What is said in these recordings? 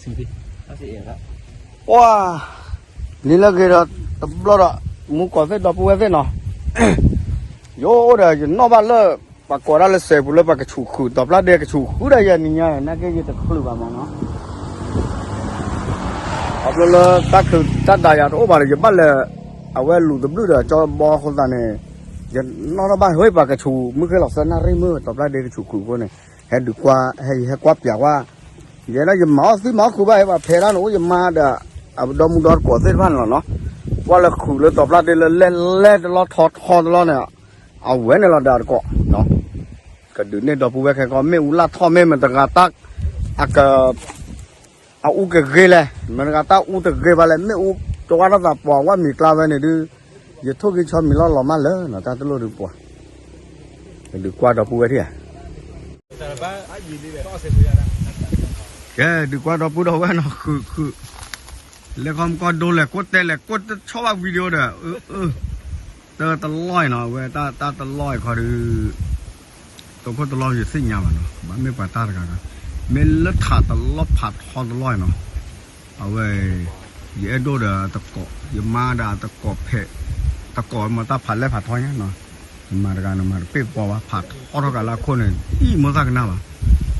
ပှၤ လံလၢဂ့ၤဒီး တဘျီဒီး မူကီၢ်သ့ၣ်ဒီပုၢ်ဝဲၢ်သ့ၣ်နီၤ, ယအိၣ်ဒီး ယနီၣ်ဘၣ်လၢ ပှၤကိးဒၣ်လၢစဲးပူၤလၢပှၤကဆူးဃုာ် တီၤပျၢ်ဒ့ကဆူးဃုာ်ဒီးယဲနံၤညါ နာ်က့ယတချုးဘၣ်မးနီၤ, ခီဖျိလၢတၢ်ခုးတၢ်ဒၣ်ယၤတအိၣ်ဘၣ်ဒီး ယဘၣ်လဲၤ အဝဲလူၤတဘျုးဒီးကၠီဘီအဃိသတးန့ၣ်, ယနီၣ်ထီၣ်ဘၣ် ဟဲပှၤကဆူး မုၢ်ဃ့လီၤသၢနၣ်ရံၣ်မုၢ် တီၤပျၢ်ဒ့ကဆူးဃုာ်အဃိန့ၣ်, ဟဲဒုးကွၢ် ဟဲယဟဲကွၢ်ပၠးကွၢ်, ယဲဒၣ်ယမၤအီၣ်သံမၤအီၣ်ခုဘၣ် ဟဲပှၤဖဲဒၣ်န့ၣ် အိၣ်ယမါဒီး အဒီမူဒီတကိးသ့ၣ်တဖၣ်န့ၣ်လီၤနီၤ, ကွၢ်လၢဃုာ်လၢတီၤပျၢ်ဒ့လၢလဲၣ်လဲၣ်တလီၢ်ထီထီတလီၢ်န့ၣ်, အဝဲန့ၣ်လီၤဒီးတကိး, ကဒုးန့ၢ်ဒီပုၢ်ဝဲၢ်ခဲကီး မ့ၣ်အူလၢ်ထီၣ်မ့ၢ်မတဂၤတၢ် အက အအူကဂ့ၤလဲၣ်, မတဂၤတၢ်အူတဂ့ၤဘၣ်လဲၣ်, မ့ၣ်အူတဝၢ်ထီၣ်သးပှၤဝၣ်မံၤကျါဝဲန့ၣ်ဒုး, ယထိၣ်ဂံၢ်ဆီမံၤလီၤလီၤမးလၢာ်နီၤ တၢ်တလိၣ်ဒုးပှၤ, ဒုးကွၢ်ဒီပုၢ်ဝဲၢ်ထံၣ်ဧါ, ကဲဒုးကွၢ်ဒီပုၢ်ဒီဝဲၢ်နီၤ ဃုဃု, လဲၤခီမကီၢ်ဒိလဲၣ် ကိးတဲလဲၣ် ကိးတဆီဘၣ် video ဒီး, အၢ အၢ တၢ်တလီၢ်အံၤနီၤ အဝဲတၢ်တလီၢ်အံၤခီဒီး တခိၣ်တလီၢ်ယသ့ၣ်ညါဘၣ်နီၤ ဘၣ်မ့ၢ်ပှၤတၢ်တဂၤဂၤ, မ့ၢ်လၢထးတလီၢ်ဖးထီတလီၢ်အံၤနီၤ, အဝဲ ယအဲၣ်ဒိၣ်ဒီးအတကိး ယမါဒီးအတကိးဖဲး, တကိးမၤတၢ်ဖးလဲၢ်ဖးထီညါနီၤ, နမၤတဂၤနမၤတပ့ၢ်ပီဘၣ် ဖးထီထီၣ်ကးလၢအခိၣ်န့ၣ် အံၣ်မိၢ်သၣ်ကနၣ်ဘၣ်,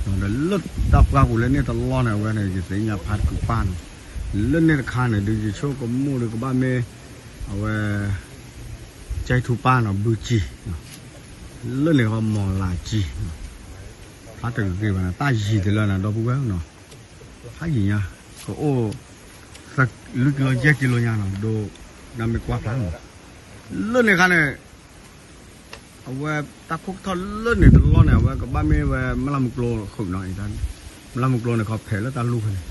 ဒီးလၢတၢ်ပှၢ်ပူၤလၢန့ၣ်တလီၢ်န့ၣ် အဝဲန့ၣ် ယသ့ၣ်ညါဖးတကုးပၢ်နီၤ, လၢန့ၣ်တခါန့ၣ်ဒုး ယဆိကမိၣ်ဒုးကဘၣ်မ့ၢ် အဝဲ ကဲထူပၢ်နီၤ ဘုကံ လၢန့ၣ်ဃီမီၤလၤကံ, ဖျါတဂ့ၤဂ့ၤဘၣ်နီၤ တၢ်ယံၤတလၢနီၤ ဒီပုၢ်ဝဲၢ်နီၤ, ဖျါယံၤညါ, ကအိၣ် လွံၢ်ကံလိ ယဲၢ်ကံလိညါနီၤ ဒိ နမ့ၢ်ကွၢ်ဖျါနီၤ, လၢန့ၣ်ခါန့ၣ် အဝဲတၢ်ခိၣ်ကထီၣ်လၢန့ၣ်တလီၢ်န့ၣ် အဝဲကဘၣ်မ့ၢ်ဝဲမလၢမူကျိဃုာ်နီၤ, မလၢမူကျိန့ၣ်ခီဖဲးလၢတၢ်လူၢ်ဖဲန့ၣ်,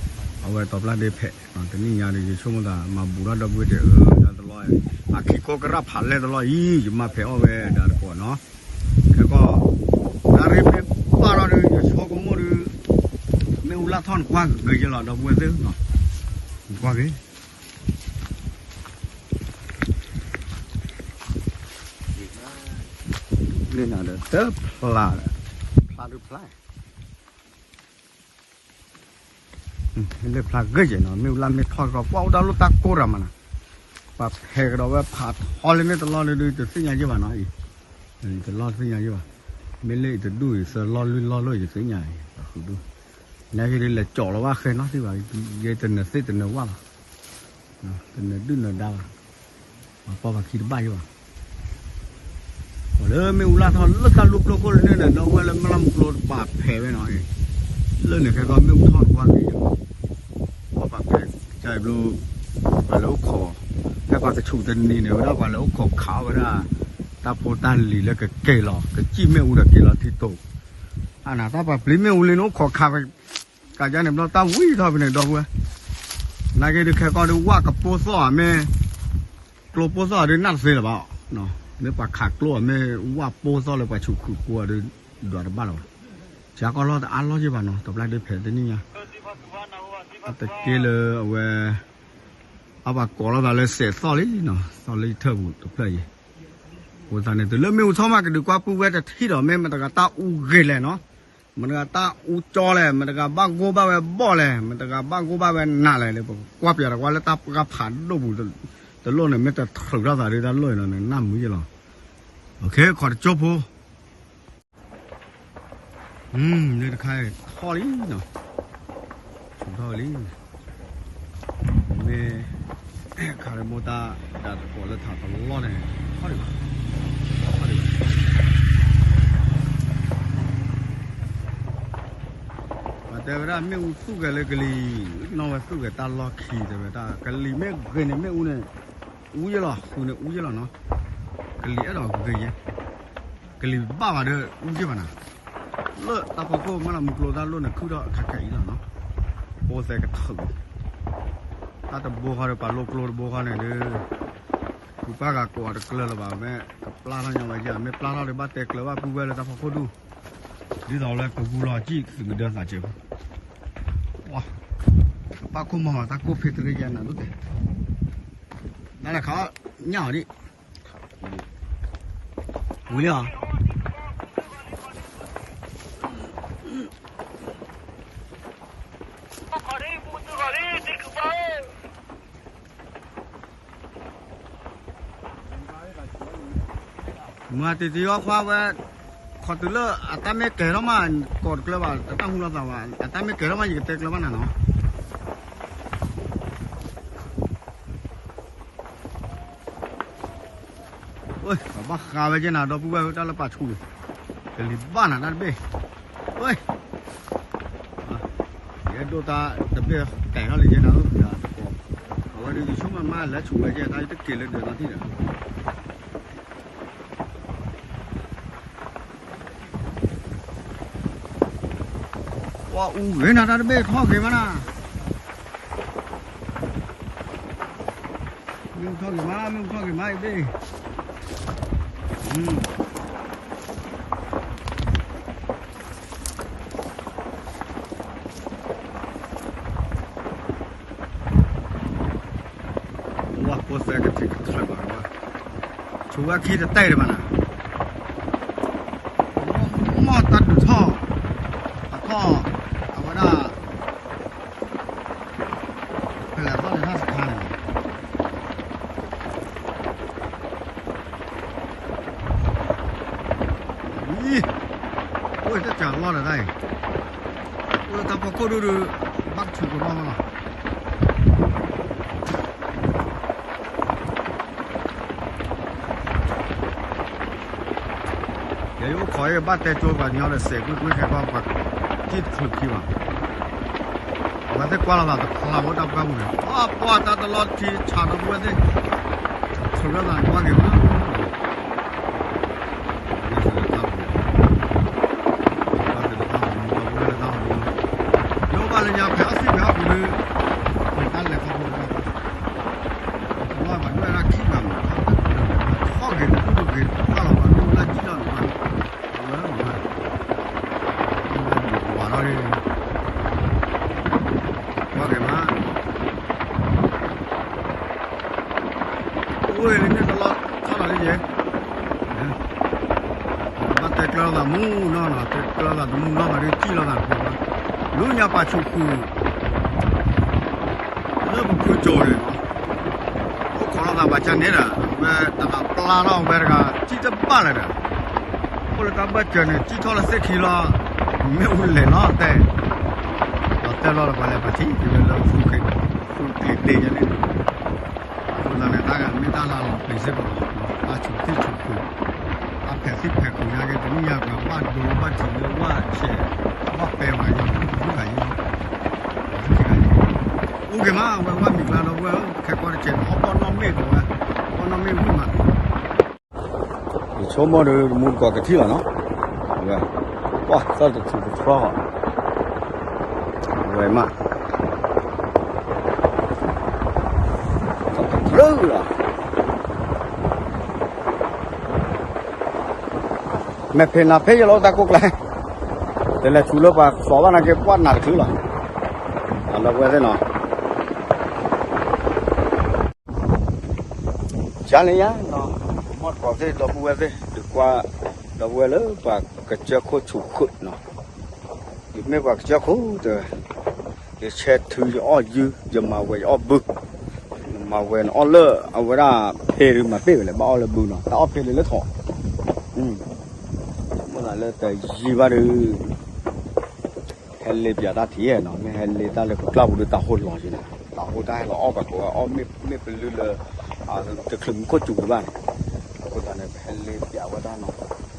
အဝဲတီၤပျၢ်ဒ့ဖဲး, တနံၣ်ညါဒီး ယဆိကမိၣ်သးမၤဘူးထီၣ်ဒီပုၢ်ဝဲၢ်တ့ၢ်အၢ တၢ်တလီၢ်, အခံခိကရၣ်ဖးလဲၢ်တလီၢ်အံၤ ယမၤဖဲးအီၣ်ဝဲဒီးတကိးနီၤ, ခဲကီၢ် နၣ်ရံၣ်မ့ၢ်ဘၣ်ထီၣ်ဒီး ယဆိကမိၣ်ဒီး မ့ၣ်အူလၢ်ထီၣ်နကွၢ်ဂ့ၤယဲလီၤ ဒီပုၢ်ဝဲၢ်သ့ၣ်နီၤ, နကွၢ်ဂ့ၤ လၢနၤဒီးတဖျါဒီး ဖျါဒုဖျါ, လၢဖျါဂ့ၤယဲနီၤ မ့ၣ်အူလၢ်မ့ၢ်ထီၣ်ကီး ကွၢ်အိၣ်တၢ်လိၣ်တၢ်ကိၢ်ရၤမးနီၤ, ပှၤဖဲးကဒီးဝဲဖးထီလၢန့ၣ်တလီၢ်လၢဒုး တသ့ၣ်ညါယဲဘၣ်နီၤအံၤ, တလီၢ်သ့ၣ်ညါယဲဘၣ်, မ့ၢ်လၢအံၤတဒူၣ်အံၤ သၢလီၢ်လွံၢ်လီၢ်လိၣ် ယသ့ၣ်ညါအံၤ ပှၤဃုဒူၣ်, နာ်က့ဒုးလဲၤကၠီးလီၤဘၣ်ဃဲနီၤသ့ဘၣ်, ယဲတနၢၤသ့ၣ်တနၢၤဝၣ်ဘၣ် တနၢၤဒုၣ်နၢၤဒါဘၣ်, ပှၤပီၢ်ပှၤခံတဘၣ်ယဲဘၣ်, လၢမ့ၣ်အူလၢ်ထီၣ်လၢတၢ်လူၢ်ကျိခိၣ်လၢန့ၣ်ဒီး ဒီပုၢ်ဝဲၢ်လၢမလၢမူကျိတပာ်ဖဲးဝဲနီၤ, လၢန့ၣ်ခဲကီၢ်မ့ၣ်အူထီၣ်ကွၢ်က့ၤယဲ, ပှၤပာ်ဖဲး ကဘျိ ပှၤလဲၤအိၣ်ခိး, ဖဲပှၤကဆူးတနံၤန့ၣ် ဝဲဒၣ်ပှၤလဲၤအိၣ်ခိးခးအီၣ်ဝဲဒၣ် တၢ်ဖိတၢ်လံၤလၢကက့ၤလီၤ ကစံၣ်မ့ၣ်အူဒီးက့ၤလီၤထံတိၤ, အနၢ်တၢ်ပှၤပျံၤမ့ၣ်အူလံန့ၣ် အိၣ်ခိးခး ကးယါန့ၣ်ဘျီတၢ်ဝံၤထီၣ်ဖဲန့ၣ် ဒီပုၢ်ဝဲၢ်, နာ်က့ဒုးခဲကီၢ်ဒုးဝၣ်ကပိၢ်သီၣ်ဧါမ့ၢ်, ကျိပိၢ်သီၣ်ဒုးနၢ်တသ့လၢၤဘၣ်, မ့ၢ်ပှၤခးကျိဧါမ့ၢ်ဝၣ်ပိၢ်သီၣ်လၢပှၤဆူးခုးကိးဒုး ဒွးတဘၣ်လၢၤဘၣ်, ဆှးကီၢ်လီၢ်တအါလီၢ်ယဲဘၣ်နီၤ တဘျီဒုးဖဲးတနံၣ်ညါ, အတက့ၢ်လၢအဝဲ အပှၤကိးလိာ်သးလၢစဲးသီၣ်လံနီၤ သီၣ်လၢယထၢၣ်ပူၤတဖျၢၣ်အံၤ, အဃိသတးန့ၣ် တုၤလၢမ့ၣ်အူထီၣ်မး ကဒုးကွၢ်ပုၢ်ဝဲၢ်တထံၣ်ဒီး မ့ၢ်မတဂၤတၢ်အူဂ့ၤလဲၣ်နီၤ, မတဂၤတၢ်အူကၠီလဲၣ် မတဂၤဘၣ်ဂိၢ်ဘၣ်ဝဲဘီၣ်လဲၣ် မတဂၤဘၣ်ဂိၢ်ဘၣ်ဝဲနးလဲၣ် လၢပကွၢ်ပၠးတကွၢ်လၢတၢ်ပှၢ်ဖးဒိၣ်ပူၤ တလိၣ်န့ၣ် မ့ၢ်တထုးထီၣ်သးဒုးတၢ်လိၣ်နီၤ နနၢ်မုာ်ယဲလီၤ, ခီၣ်တကၠိဖိ လၢတခါထီၣ်လံနီၤ, ဆူၣ်ထီၣ်ဝဲလံ, မ့ၢ် ခးရမိၢ်တၢ်ဒၣ်တကိးလၢထးတလီၢ်န့ၣ် ထီၣ်ဒံးဘၣ်, ထီၣ်ဒံးဘၣ်, ပှၤတဲဝဲဒၣ်မ့ၣ်အူသူၣ်ဂဲၤလၢကလံၤ, နီၢ်ဝဲသူၣ်ဂဲၤတၢ်လီၢ်ခံတဲဝဲဒၣ် ကလံၤမ့ၢ်ဂ့ၤန့ၣ် မ့ၣ်အူန့ၣ် အူယဲလီၤ ဃုာ်န့ၣ်အူယဲလီၤနီၤ, ကလံၤအဲၣ်ဒိးဂ့ၤယဲ ကလံၤဘၣ်ဘၣ်ဒီးအူက့ဘၣ်နၤ, လၢတၢ်ဖီခိၣ်မ့ၢ်လၢမူကျိတၢ်လိၣ်န့ၣ် ခုၣ်ထီၣ်အခါခါအံၤလီၤနီၤ, အိၣ်သဲကထုး, တၢ်တဘိဃီဒီးပှၤလိကျိတဘိဃီန့ၣ်ဒီး, ပှၤပၢ်ဂၤကိးအီၤတကျၢၤလၢၤဘၣ် မ့ၢ်ကပျၢ်ထီၣ်ညါဝဲယၤ မ့ၢ်ပျၢ်ထီၣ်ဒီးဘၣ်တဲကျၢၤဘၣ် ပုၢ်ဝဲၢ်လၢတၢ်ဖီခိၣ်ဒူၣ်, ဒ်သိးလၢကဂူလီၤကံၣ်သုးကဒၢသးစဲးဖိ, ပၢ်ခိၣ်မီၤတၢ်ကိၢ်ဖ့တရ့ယဲနၤဒိၣ်တဲာ်, နလဲၤခး ညၣ်အီၤဒံး, ဝံၤလံဧါ, မၤတံၤတံၤအီခွါဝဲ, ခီတုၤလၢအတၢ်မ့ၢ်ကဲၤထီၣ်မး, ကိးတကျၢၤဘၣ်, တၢ်ဟူလိာ်သးဘၣ်, အတၢ်မ့ၢ်ကဲၤထီၣ်မး ယကတဲကျၢၤဘၣ်နၤနီၤ. ပဘၣ်ဃးဝဲက့နၤ ဒီပုၢ်ဝဲၢ် တၢ်လၢပာ်ဆူၣ်န့ၣ်, ကလံၤဘၣ်နၤတၢ်တဘ့ၣ်, ယအဲၣ်ဒိးတၢ်တဘ့ၣ်တဲာ်ထီၣ်လံက့နၤဧၢ, အဝဲဒၣ်ယဆိကမိၣ်မး လဲၤဆူၣ်ဝဲက့ တၢ်တက့ၤလၢဒၢးနီထံၣ်ဒီး ပှၤအူဂ့ၤနၤတၢ်တဘ့ၣ်ထီၣ်ဂ့ၤမးနၤ, မ့ၣ်အူထီၣ်ဂ့ၤမး မ့ၣ်အူထီၣ်ဂ့ၤမးအံၤဘ့ၣ်, ဝဲကိးသဲကထံၣ်ကထၢၣ်ဘၣ်, ဆိဝဲခံတတဲာ်ဒံးဘၣ်နၤ, မီၢ်တၢ်ဒုးထီၣ်, အထီၣ်, အဝဲဒၣ်, ဖဲလဲၣ်ထီၣ်လဲၣ်ထီၣ်တခါန့ၣ် အံၤ, အိၣ်တၢ်စှၤလီၢ်ဒီးတၢ်အံၤ, အိၣ်လၢတၢ်ဖီခိၣ်ဒိၣ်ဒီး, ဘၣ်ကဆူၣ်ကဒီမးလီၤ. ယအိၣ်ခိးအံၤဘၣ်တဲကၠိပှၤညီဒီးစဲးကွ့ၢ်ကွ့ၢ်ခဲကီၢ်ပှၤ, တံၢ်တချုးခံဘၣ်, အဝဲသ့ၣ်ကွၢ်လီၤသးတဖျါဝဲတၢ်ပှၢ်ပူၤန့ၣ်, ပှၤတၢ်တလီၤထံဆးဒီပုၢ်ဝဲၢ်သ့ၣ်, ထုးထီၣ်သးန့ၣ်ကွၢ်က့ၤမး ယိဘၣ်လၢညါဖဲအီၣ်သံၣ်ဖဲအီၣ်ပူၤဒီး, ဖဲတၢ်လဲၤခီဖျိတၢ်, ပှၤဘၣ်ဒွဲၣ်ဒၣ်ခံဂၤမး, ထီၣ်ဂ့ၤတဒူၣ်တဂ့ၤတဖၣ်လီၤ ပှၤဒိၣ်လၢကံၣ်လီၤန့ၣ်, အဝဲဒၣ်မး, ဝၤထီၣ်, ကွၢ်က့ၤမး, အိၣ်လၢန့ၣ်တလီၢ်ထီၣ်လီၤလံယဲ ဘၣ်တဲကျၢၤလိာ်သးမူနီၢ်နီၢ်, တဲကျၢၤလိာ်သးတမူနီၢ်ဘၣ်ဒီး ကံၣ်လိာ်သးဖိဘၣ်, လၢညါပာ်ဆူၣ်ဃုာ် လၢပဖုကၠိၤန့ၣ်, အိၣ်ခိးလိာ်သးဘၣ်ဆၣ်န့ၣ်ဒီး ဝဲတဂၤပျၢ်ထီၣ်ဝဲတဂၤ ကံၣ်တဘၣ်လၢၤဒီး, အိၣ်လၢတၢ်ဘၢၣ်စၢၤန့ၣ် ကံၣ်ထီၣ်လၢသ့ၣ်ခံလီၤ, မ့ၣ်အူလဲၤလီၤတဲ, ဒီးတဲလီၤလၢပှၤလဲၤပှၤထံၣ် တုၤလၢလၢ ဖုကျ့ၤတ့ၢ်ညါန့ၣ် အဃိသတးန့ၣ် တၢ်ဂၤမ့ၢ်တၢ်လၢလီၤပျံၤစ့ၢ်ကီးလီၤ, တၢ်ဆူၣ်သံၣ်ဆူၣ်ဖု, တၢ်ဖဲးသံၣ်ဖဲးဃုာ်ညါက့ၤ တနံၣ်ညါပှၤဘၣ်ဒိဘၣ်ထံးလၢဝၣ်ဆဲး, ဘၣ်ပဲဝဲယံၤ ဘုဂၤယံၤ, အူက့ၤမး ဝဲဝဲမံၤကျါဒီပုၢ်ဝဲၢ်ဧၢ, ခဲကီတကဲး အီၣ်ဘီၣ်နီၣ်မ့ၣ်ဒီးဝဲ, ဘီၣ်နီၣ်မ့ၣ်ဝံၣ်မး ယဆိကမိၣ်ဒီး မူတကိးကထံၣ်လီၤနီၤ, အဝဲ, ပှၢ်သၢတထူၣ်တထီ, အဝဲမး, တထူၣ်လီၤ, မဲာ်ဖံးနၤဖံးယလီၤတၢ်ကိးကျါ, တလဲၤဆူလၢပှၤသီဘၣ်နာ်က့ ပှၢ်နးတချုးလီၤ, ဒီပုၢ်ဝဲၢ်သ့ၣ်နီၤ ယၤန့ၣ်ယၤနီၤ, မီၢ်တကိးသ့ၣ်ဒီပုၢ်ဝဲၢ်သ့ၣ် ဒုးကွၢ်, ဒီပုၢ်ဝဲၢ်လၢပှၤကစၢၢ်ခိၣ်ဆူၣ်ခုၣ်နီၤ, ယမ့ၢ်ပှၤကစၢၢ်ခိၣ်တ, ယဆဲးထုယအီၣ်ယုၢ် ယမၤဝဲယအီၣ်ဘု, နမၤဝဲနအီၣ်လၢအဝဲဒၣ်ဖဲဒုးမၤပ့ၢ်ဝဲလဲၣ် ဘၣ်အီၣ်လၢဘုနီၤ တၢ်အီၣ်ဖဲလၢလၢထီၣ်, မ့ၢ်သးလၢတယံာ်ဘၣ်ဒီး ဟဲလ့ပၠးတၢ်ထံၣ်နီၤ, မ့ၢ်ဟဲလ့တၢ်လၢပကျၢ်ပူၤဒီးတၢ်ဟိလီၤက့ၤန့ၣ်, တၢ်ဟိတၢ်ဟဲလီၤအီၣ်ပှၤကိးဝဲအီၣ်မ့ၢ်ပလုၢ်လၢ တချုးမူခိၣ်စူၤပူၤဘၣ်န့ၣ်, အဃိသတးန့ၣ် ပဟဲလ့ပၠးဝဲဒၣ်နီၤ,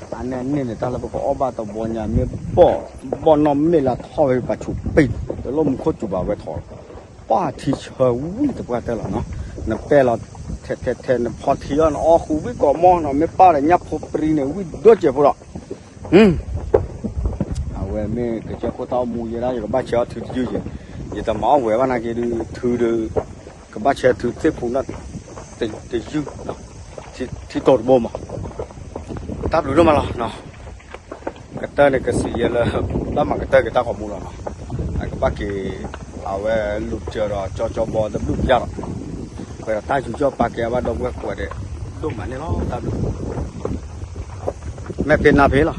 အါန့ၢ်အန့ၢ်န့ၣ် တၢ်လၢပကအီၣ်ဘၣ်တဘီညါ မ့ၢ်ဘီၣ်, ဘီၣ်နီၣ်မ့ၣ်လၢထီၣ်ဝဲပာ်ဆူၣ်ပ့ၢ်, တလိၣ်မူခိၣ်စူၤဘၣ်ဝဲထီၣ်လီၤ, ပှၢ်ထံဆၢဝံၣ်တပှၢ်တၢၢ်လီၤနီၤ, နပဲၢ်လီၤ, ထဲထဲထဲနဖီထံအီၣ်နအီၣ်ဃူဝံၣ်ကိးမီၢ်နီၤ, မ့ၢ်ပၢ်ဒီးညၣ်ဖိပြံန့ၣ် ဝံၣ်ဒိၣ်စဲးဖိဒီး အဝဲမ့ၢ်ကစၢၢ်ခိၣ်တၢ်အိၣ်မူယဲဒၣ် ယကဘၣ်ဆဲးအီၣ်ထုတယုၢ်ယဲ, ယတမၤအီၣ်ဝဲဘၣ်နာ်က့ဒုး ထုဒီး ကဘၣ်ဆဲးထုသ့ၣ်ဖူနီၣ် တယုၢ်, ထံတိၤတဘိမး, တၢ်ဘျုးဒိၣ်မးလီၤ, ကတၢၢ်န့ၣ်ကစံးယဲလၢ ဘၣ်မၤကတၢၢ်က့ၤတၢ်ဂီၤမူလီၤနီၤ, အကဘၣ်က့ၤ အဝဲလူၤစၢၤဒီးကၠီကၠီဘီတဘျုးပျၢ်လီၤ, ပှဲၤဒီးတၢ်ယူးယီၣ်ပာ်ကဲအဘၣ်ဒီပုၢ်ဝဲၢ်ကိးဂၤဒဲး ဒိၣ်မးန့ၣ်လီၤ, တၢ်ဘျုး, မဲာ်ဖံးနၤဖံးလီၤ,